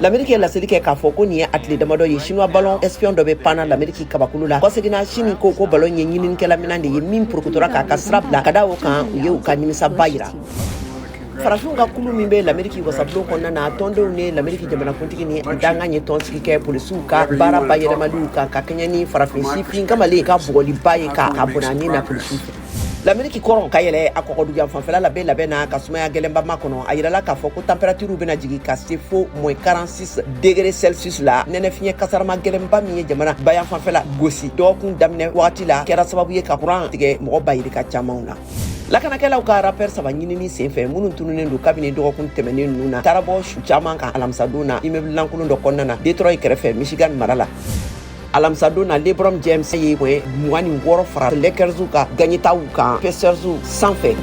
Lameriki ye laseli kɛ k'a fɔ ko nin ye a tile damadɔ ye, Chinois ballon espion dɔ bɛ panna Lameriki kabakulu la. Kɔseginna, Chine ko ko ballon ye ɲininikɛla minan de ye min porokotora k'a ka sira bila. Ka da o kan, u ye u ka nimisaba yira. Farafinw ka kulu min bɛ Lameriki wasabulon kɔnɔna na, tɔndenw ni Lameriki jamanakuntigi ni dankan ye tɔnsigi kɛ polisiw ka baara bayɛlɛmaliw kan, ka kɛɲɛ ni farafin sifin kamalen ka bugɔliba ye ka bɔnɛ ni na polisiw fɛ. Lameriki kɔrɔn ka yɛlɛ a kɔgɔduguyan fanfɛla la bɛ labɛn na ka sumaya gɛlɛnba makɔnɔ. A yirala k'a fɔ ko température bɛna jigin ka se fo moins 46 degré Celsius la. Nɛnɛ fiɲɛ kasarama gɛlɛnba min ye jamana bayan fanfɛla gosi dɔgɔkun daminɛ wagati la, kɛra sababu ye ka kuran tigɛ mɔgɔ bayirika camanw na. Lakanakɛlaw ka rappeur saba ɲinini senfɛ minnu tununnen don kabini dɔgɔkun tɛmɛnen ninnu na, taara bɔ su caman kan alamisadon na immeuble lankolon dɔ kɔnɔna na Detroit kɛrɛfɛ, Michigan mara la. Alamisadon na, LeBron James ye point 26 fara Lakers ka gagnetaw kan Pacers sanfɛ.